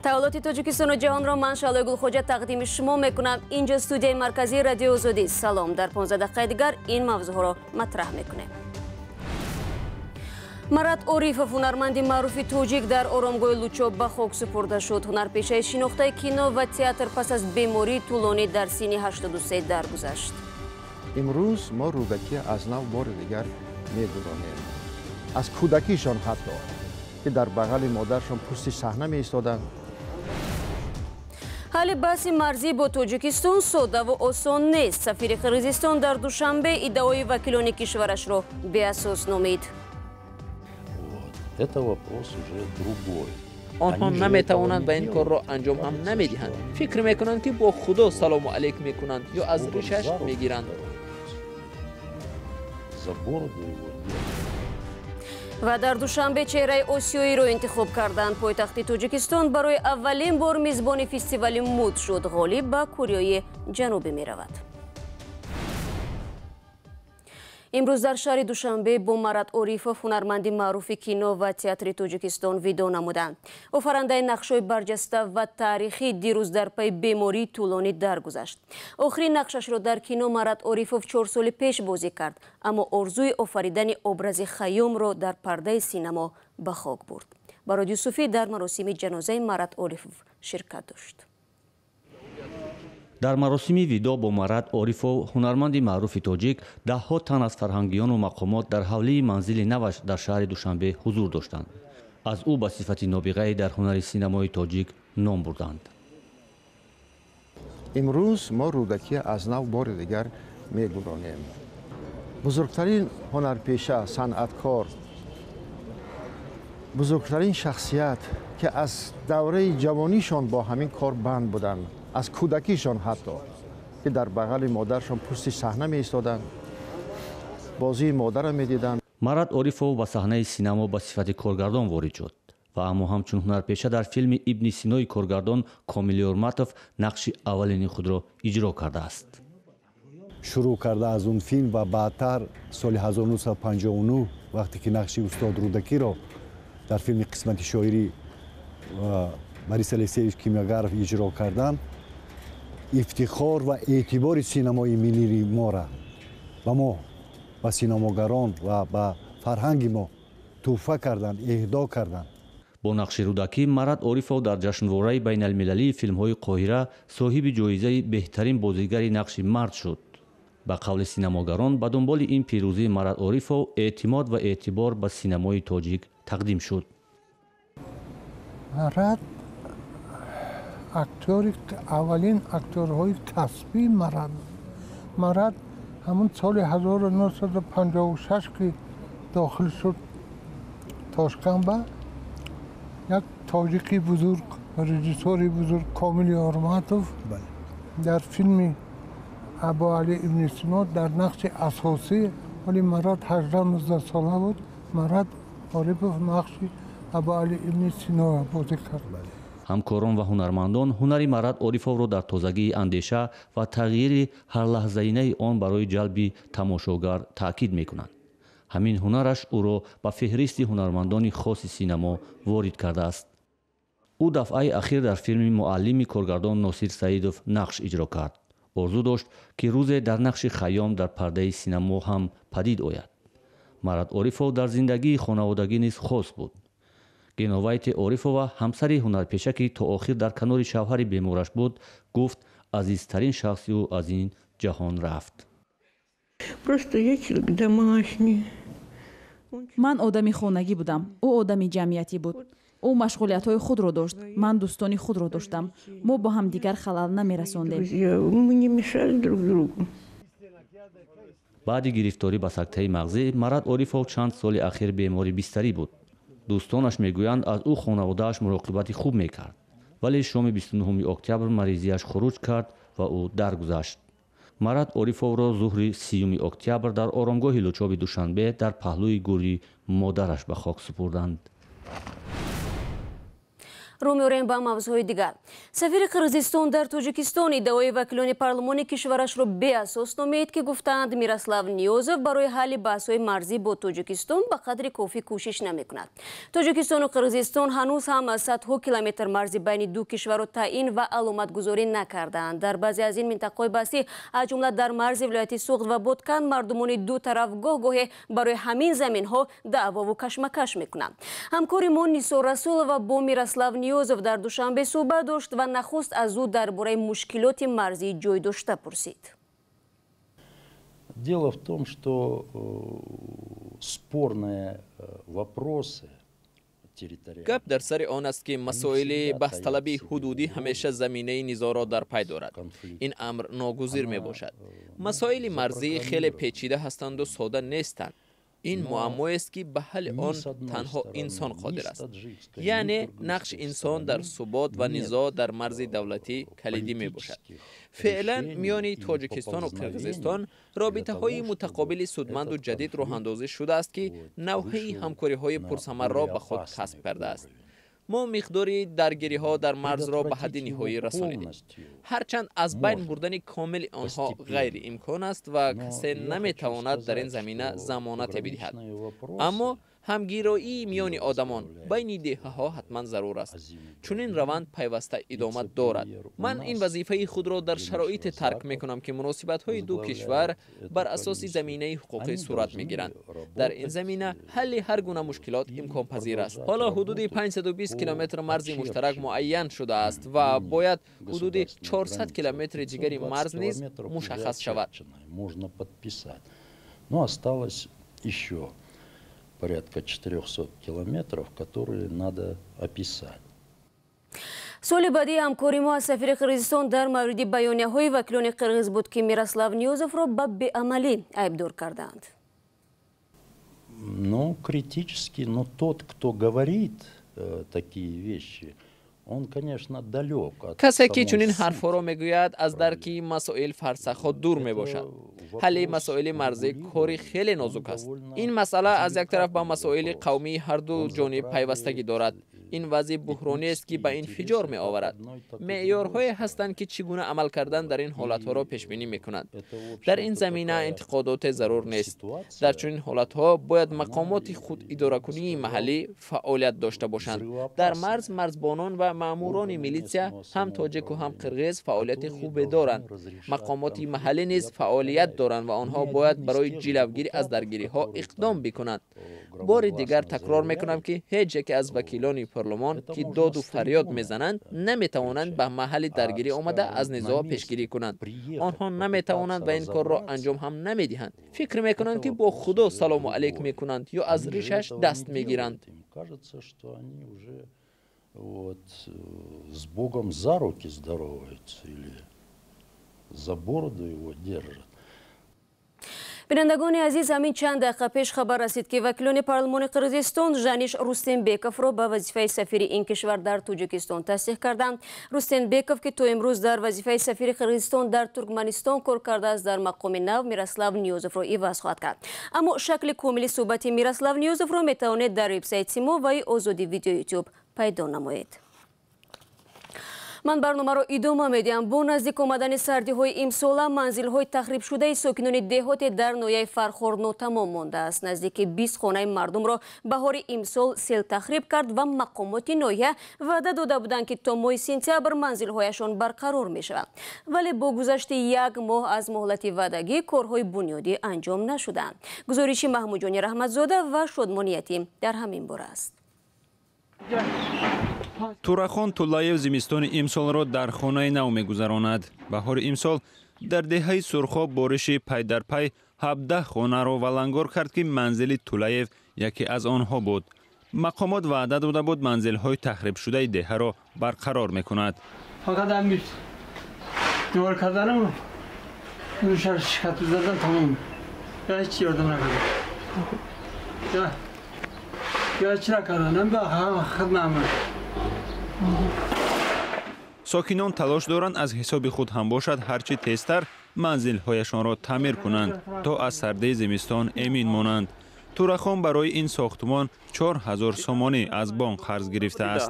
Таваллути Тоҷикистону ҷаҳонро ман Шаҳлои Гулхоҷа тақдими шумо мекунам. Инҷо студияи марказии Радиои Озодӣ. Салом. Дар 15 дақиқаи дигар ин мавзӯъҳоро матраҳ мекунем. Марат Орифов, ҳунарманди маъруфи тоҷик, дар оромгоҳи Лучоб ба хок супурда шуд. Ҳунарпешаи шинохтаи кино ва театр пас аз бемории тӯлонӣ дар синни 83 даргузашт. Имрӯз мо Рӯдакӣ аз нав бори дигар мегӯронем. Аз кӯдакишон ҳатто, ки дар бағали модаршон пушти саҳна меистоданд. Ҳалли баҳси марзӣ бо Тоҷикистон соддаву осон нест. Сафири Қирғизистон дар Душанбе иддаои вакилони кишварашро беасос номид. Это вопрос уже другой. Онҳо наметавонанд ва ин корро анҷом ҳам намедиҳанд. Фикр мекунанд, ки бо Худо салому алейк мекунанд ё аз ришаш мегиранд. За бороду его нет. Ва дар Душанбе чеҳраи осиёиро интихоб карданд. Пойтахти Тоҷикистон барои аввалин бор мизбони фестивали муд шуд. Ғолиб ба Кореяи Ҷанубӣ меравад. Имрӯз дар шаҳри Душанбе бо Марат Орифов, ҳунарманди маъруфи кино ва театри Тоҷикистон, видо намуданд. Офарандаи нақшҳои барҷаста ва таърихӣ дирӯз дар пайи бемории тӯлонӣ даргузашт. Охирин нақшашро дар кино Марат Орифов 4 соли пеш бозӣ кард, аммо орзуи офаридани образи Хайёмро дар пардаи синамо ба хок бурд. Барод Юсуфӣ дар маросими ҷанозаи Марат Орифов ширкат дошт. Дар маросими видо бо Марат Орифов, ҳунарманди маъруфи тоҷик, даҳҳо тан аз фарҳангиёну мақомот дар ҳавлии манзили наваш дар шаҳри Душанбе ҳузур доштанд. Аз ӯ ба сифати нобиғае дар ҳунари синамои тоҷик ном бурданд. Имрӯз мо Рӯдакӣ аз нав бори дигар мегӯронем. Бузургтарин ҳунарпеша, санъаткор, бузургтарин шахсият, ки аз давраи ҷавонишон бо ҳамин кор банд буданд, аз кӯдакишон ҳатто, ки дар бағали модаршон пушти саҳна меистоданд, бозии модарро медиданд. Марат Орифов ба саҳнаи синамо ба сифати коргардон ворид шуд ва аммо ҳамчун ҳунарпеша дар филми Ибни Синои коргардон Комил Ёрматов нақши аввалини худро иҷро кардааст. Шурӯъ карда аз он филм ва баъдтар соли 1959, вақте ки нақши устод Рӯдакиро дар филми «Қисмати шоирӣ» Борис Алексеевич Кимёгаров иҷро кардам, ифтихор ва эътибори синамои миллии мора ба мо, ба синамогарон ва ба фарҳанги мо тӯҳфа карданд, эҳдо карданд. Бо нақши Рӯдакӣ Марат Орифов дар ҷашнвораи байналмилалии филмҳои Қоҳира соҳиби ҷоизаи беҳтарин бозигари нақши мард шуд. Ба қавли синамогарон, ба дунболи ин пирӯзӣ Марат Орифов эътимод ва эътибор ба синамои тоҷик тақдим шуд. Марат актёри, аввалин актёрҳои касбии Марат. Марат ҳамун соли 1956, ки дохил шуд Тошканба, як тоҷики бузург, режиссори бузург Комил Ёрматов дар филми Абуалӣ ибни Сино дар нақши асосӣ, вале Марат 18-19 сола буд, Марат Орипов нақши Абуалӣ ибни Синоро бозӣ кард. Ҳамкорон ва ҳунармандон ҳунари Марат Орифовро дар тозагии андеша ва тағйири ҳарлаҳзаинаи он барои ҷалби тамошогар таъкид мекунанд. Ҳамин ҳунараш ӯро ба феҳристи ҳунармандони хоси синамо ворид кардааст. Ӯ дафъаи ахир дар филми «Муаллими» коргардон Носир Саидов нақш иҷро кард. Орзу дошт, ки рӯзе дар нақши Хайём дар пардаи синамо ҳам падид ояд. Марат Орифов дар зиндагии хонаводагӣ низ хос буд. Геновайте Орифова, ҳамсари ҳунарпеша, ки то охир дар канори шавҳари бемораш буд, гуфт, азизтарин шахси ӯ аз ин ҷаҳон рафт. Просто я человек домашний. Ман одами хонагӣ будам, ӯ одами ҷамъиятӣ буд. Ӯ машғулиятҳои худро дошт, ман дӯстони худро доштам. Мо бо ҳамдигар халал намерасондем. Мы не мешали друг другу. Баъди гирифторӣ ба сактаи мағзӣ Марат Орифов чанд соли ахир бемори бистарӣ буд. Дӯстонаш мегӯянд, аз ӯ хонаводааш муроқибати хуб мекард, вале шоми 29 октябр маризиаш хуруҷ кард ва ӯ даргузашт. Марат Орифовро зуҳри 30 октябр дар оромгоҳи Лучоби Душанбе дар паҳлӯи гӯри модараш ба хок супурданд. Рӯ меорем ба мавзӯъҳои дигар. Сафири Қирғизистон дар Тоҷикистон иддаои вакилони парлумони кишварашро беасос номид, ки гуфтаанд, Мирослав Ниёзов барои ҳалли баҳсҳои марзӣ бо Тоҷикистон ба қадри кофӣ кӯшиш намекунад. Тоҷикистону Қирғизистон ҳанӯз ҳам садҳо километр марзи байни ду кишварро таъин ва аломатгузорӣ накардаанд. Дар баъзе аз ин минтақаҳои баҳсӣ, аз ҷумла дар марзи вилояти Суғд ва Бодкан, мардумони ду тараф гоҳ-гоҳе барои ҳамин заминҳо даъвову кашмакаш мекунанд. Ҳамкори мо Нисор Расулова бо Мирослав Ниёзов дар Душанбе суҳбат дошт ва нахуст аз ӯ дар бораи мушкилоти марзӣ ҷой дошта пурсид. Дело в том, что спорные вопросы. Гап дар сари он аст, ки масоили баҳсталабии ҳудудӣ ҳамеша заминаи низоъро дар пай дорад. Ин амр ногузир мебошад. Масоили марзӣ хеле печида ҳастанду сода нестанд. Ин муаммоест, ки ба ҳалли он танҳо инсон қодир аст, яъне нақши инсон дар субот ва низоъ дар марзи давлатӣ калидӣ мебошад. Феълан миёни Тоҷикистону Қирғизистон робитаҳои мутақобили судманду ҷадид роҳандозӣ шудааст, ки навҳаи ҳамкориҳои пурсамарро ба худ касб кардааст. Мо миқдори даргириҳо дар марзро ба ҳадди ниҳоӣ расонидем, ҳарчанд аз байн бурдани комили онҳо ғайриимкон аст ва касе наметавонад дар ин замина замонате бидиҳад, аммо ҳамгироии миёни одамон байни деҳаҳо ҳатман зарур аст. Чунин раванд пайваста идома дорад. Ман ин вазифаи худро дар шароите тарк мекунам, ки муносибатҳои ду кишвар бар асоси заминаи ҳуқуқӣ сурат мегиранд. Дар ин замина ҳалли ҳар гуна мушкилот имконпазир аст. Ҳоло ҳудуди 520 километр марзи муштарак муайян шудааст ва бояд ҳудуди 400 километри дигари марз низ мушаххас шавад. Можно подписать. Но осталось еще порядка 400 километров, которые надо описать. Суоли баъдии ҳамкори мо аз сафири Қирғизистон дар мавриди баёнияҳои вакилони қирғиз буд, ки Мирослав Ниёзовро ба беамалӣ айбдор кардаанд. Ну, критически, но тот, кто говорит такие вещи, он, конечно, далек от Касе ки чунин ҳарфҳоро мегӯяд, аз дарки масоил фарсахҳо дур мебошад. Ҳалли масоили марзӣ кори хеле нозук аст. Ин масъала аз як тараф ба масоили қавмии ҳарду ҷониб пайвастагӣ дорад. Ин вазъи буҳрониест, ки ба инфиҷор меоварад. Меъёрҳое ҳастанд, ки чӣ гуна амал кардан дар ин ҳолатҳоро пешбинӣ мекунанд. Дар ин замина интиқодоте зарур нест. Дар чунин ҳолатҳо бояд мақомоти худидоракунии маҳаллӣ фаъолият дошта бошанд. Дар марз марзбонон ва маъмурони милитсия, ҳам тоҷику ҳам қирғиз, фаъолияти хубе доранд. Мақомоти маҳаллӣ низ фаъолият доранд ва онҳо бояд барои ҷилавгирӣ аз даргириҳо иқдом бикунанд. Бори дигар такрор мекунам, ки ҳеҷ яке аз вакилони парлумон, ки доду фарёд мезананд, наметавонанд ба маҳалли даргирӣ омада, аз низоъ пешгирӣ кунанд. Онҳо наметавонанд ва ин корро анҷом ҳам намедиҳанд. Фикр мекунанд, ки бо Худо салому алейк мекунанд ё аз ришаш даст мегиранд. Вот, с Богом за руки здороваются или за бороду его держат. Бинандагони азиз, ҳамин чанд дақиқа пеш хабар расид, ки вакилони парлумони Қирғизистон Жаниш Рустембековро ба вазифаи сафири ин кишвар дар Тоҷикистон тасдиқ карданд. Рустембеков, ки то имрӯз дар вазифаи сафири Қирғизистон дар Туркманистон кор кардааст, дар мақоми нав Мирослав Ниёзовро иваз хоҳад кард. Аммо шакли комили суҳбати Мирослав Ниёзовро метавонед дар вебсайти мо ва Озоди Видео Ютуб пайдо намоед. Ман барномаро идома медиҳам. Бо наздик омадани сардиҳои имсола манзилҳои тахрибшудаи сокинони деҳоте дар ноҳияи Фархор нотамом мондааст. Наздики 20 хонаи мардумро баҳори имсол сел тахриб кард ва мақомоти ноҳия ваъда дода буданд, ки то моҳи сентябр манзилҳояшон барқарор мешаванд, вале бо гузашти як моҳ аз муҳлати ваъдагӣ корҳои бунёдӣ анҷом нашуданд. Гузориши Маҳмудҷони Раҳматзода ва Шодмони Ятим дар ҳамин бора аст. Турахон Туллаев зимистони имсолро дар хонаи нав мегузаронад. Баҳори имсол дар деҳаи Сурхоб бориши пайдарпай 17 хонаро валангор кард, ки манзили Тулаев яке аз онҳо буд. Мақомот ваъда дода буд, манзилҳои тахрибшудаи деҳаро барқарор мекунад. Фақат девор карданам, шикату задан, тамом. Я ҳеч ёрдам накардам, я ҳеч накарданам, ба хидмат. Сокинон талош доранд, аз ҳисоби худ ҳам бошад, ҳарчи тезтар манзилҳояшонро таъмир кунанд, то аз сардии зимистон эмин монанд. Турахон барои ин сохтмон 4000 сомонӣ аз бонк қарз гирифтааст.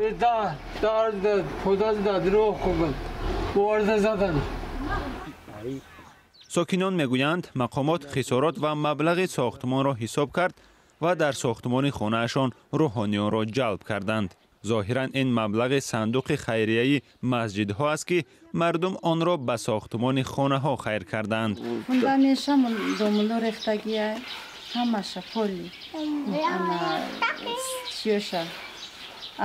Сокинон мегӯянд, мақомот хисорот ва маблағи сохтмонро ҳисоб кард ва дар сохтмони хонаашон рӯҳониёнро ҷалб карданд. Зоҳиран ин маблағи сандуқи хайрияи масҷидҳо аст, ки мардум онро ба сохтмони хонаҳо хайр кардаанд. Ҳамаша поли чиёша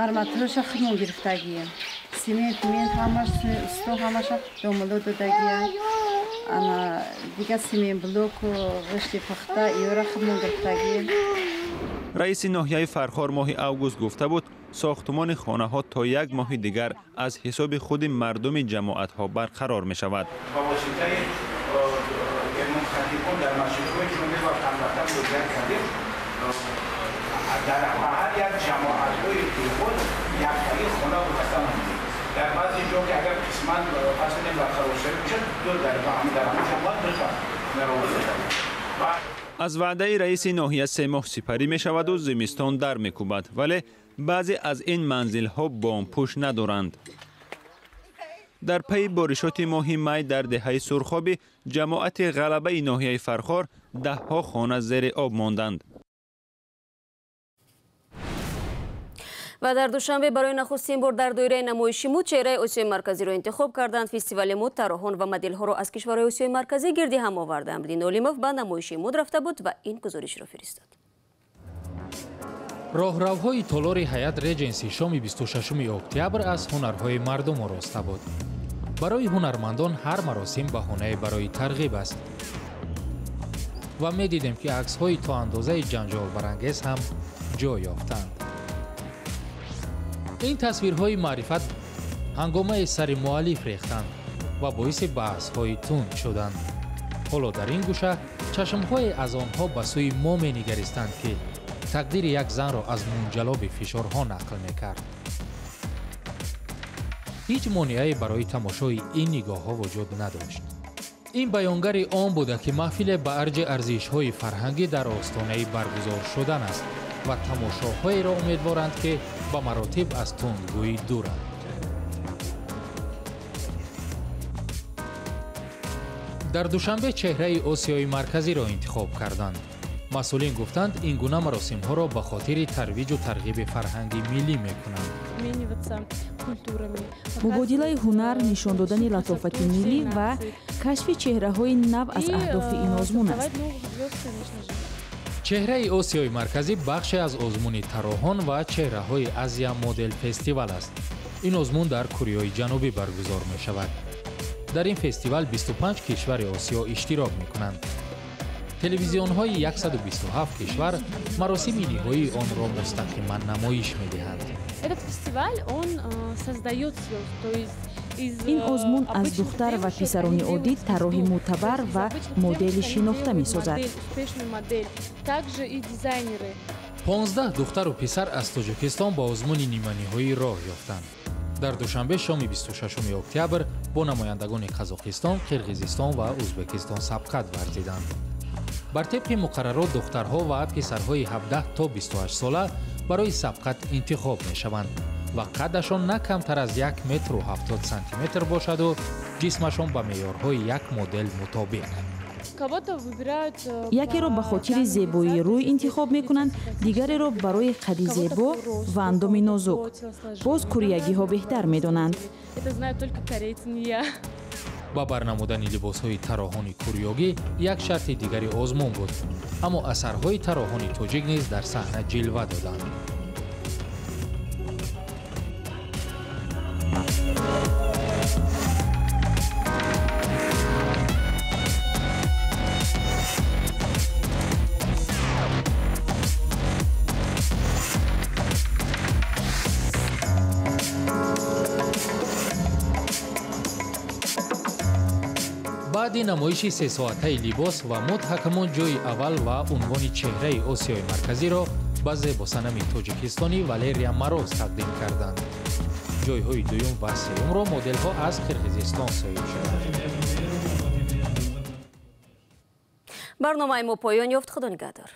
арматураша худмон гирифтагием, симент мент ҳамаш усто ҳамаша домуло додагия, ана дига симент блоку ғишти пухта иёра худмон гирифтагием. Раиси ноҳияи Фархор моҳи август гуфта буд, сохтмони хонаҳо то як моҳи дигар аз ҳисоби худи мардуми ҷамоатҳо барқарор мешавад. Ба воситаи хатибон дар масҷидҳои ҷумъа ва камбахтан муроҷиат кардем. Дар ҳар як ҷамоатҳои деҳот яктаи хона гузаштан. Дар баъзе ҷо ки агар қисман фарз кунем барқароршавӣ бошад, ду дар ҳамон ҷамоат ду та хонаро гузаштан. Аз ваъдаи раиси ноҳия 3 моҳ сипарӣ мешаваду зимистон дар мекӯбад, вале баъзе аз ин манзилҳо бомпӯш надоранд. Дар пайи боришоти моҳи май дар деҳаи Сурхоби ҷамоати Ғалабаи ноҳияи Фархор даҳҳо хона зери об монданд. Ва дар Душанбе барои нахустин бор дар доираи намоиши муд чеҳраи Осиёи Марказиро интихоб карданд. Фестивали муд тарроҳон ва моделҳоро аз кишварҳои Осиёи Марказӣ гирди ҳам оварданд. Амриддин Олимов ба намоиши муд рафта буд ва ин гузоришро фиристод. Роҳравҳои толори Ҳаят Реҷенси шоми 26 октябр аз ҳунарҳои мардум ороста буд. Барои ҳунармандон ҳар маросим баҳонае барои тарғиб аст. Ва медидем, ки аксҳои то андозаи ҷанҷолбарангез ҳам ҷой ёфтанд. Ин тасвирҳои маърифат ҳангомаи сари муаллиф рехтанд ва боиси баҳсҳои тунд шуданд. Ҳоло дар ин гӯша чашмҳое аз онҳо ба сӯи мо менигаристанд, ки тақдири як занро аз мунҷалоби фишорҳо нақл мекард. Ҳеҷ монеае барои тамошои ин нигоҳҳо вуҷуд надошт. Ин баёнгари он буда, ки маҳфиле ба арҷи арзишҳои фарҳангӣ дар остонаи баргузор шудан аст ва тамошоҳоеро умедворанд, ки ба маротиб аз тундгӯӣ дуранд. Дар Душанбе чеҳраи Осиёи Марказиро интихоб карданд. Масъулин гуфтанд, ин гуна маросимҳоро ба хотири тарвиҷу тарғиби фарҳанги миллӣ мекунанд. Мубодилаи ҳунар, нишон додани латофати миллӣ ва кашфи чеҳраҳои нав аз аҳдофи ин озмун аст. Чеҳраи Осиёи Марказӣ бахше аз озмуни тарроҳон ва чеҳраҳои Азия Модел Фестивал аст. Ин озмун дар Кореяи Ҷанубӣ баргузор мешавад. Дар ин фестивал 25 кишвари Осиё иштирок мекунанд. Телевизионҳои 127 кишвар маросими ниҳоии онро мустақиман намоиш медиҳанд. Ин озмун аз духтар ва писарони оддӣ тарроҳи мӯътабар ва модели шинохта месозад. 15 духтару писар аз Тоҷикистон ба озмуни ниманиҳоӣ роҳ ёфтанд. Дар Душанбе шоми 26 октябр бо намояндагони Қазоқистон, Қирғизистон ва Ӯзбекистон сабқат варзиданд. Бар тибқи муқаррарот духтарҳо ва писарҳои 17 то 28 сола барои сабқат интихоб мешаванд ва қадашон на камтар аз 1 метру 70 сантиметр бошаду ҷисмашон ба меъёрҳои як модел мутобиқ. Якеро ба хотири зебоии рӯй интихоб мекунанд, дигареро барои қади зебо ва андоми нозук. Боз кореягиҳо беҳтар медонанд. Ба барнамудани либосҳои тарроҳони курёгӣ як шарти дигари озмун буд, аммо асарҳои тарроҳони тоҷик низ дар саҳна ҷилва доданд. Баъди намоиши сесоатаи либос ва муд ҳакамон ҷои аввал ва унвони чеҳраи Осиёи Марказиро ба зебосанами тоҷикистонӣ Валерия Мороз тақдим карданд. Ҷойҳои дуюм ва сеюмро моделҳо аз Қирғизистон соҳиб шуданд. Барномаи мо поён ёфт. Худо нигаҳдор.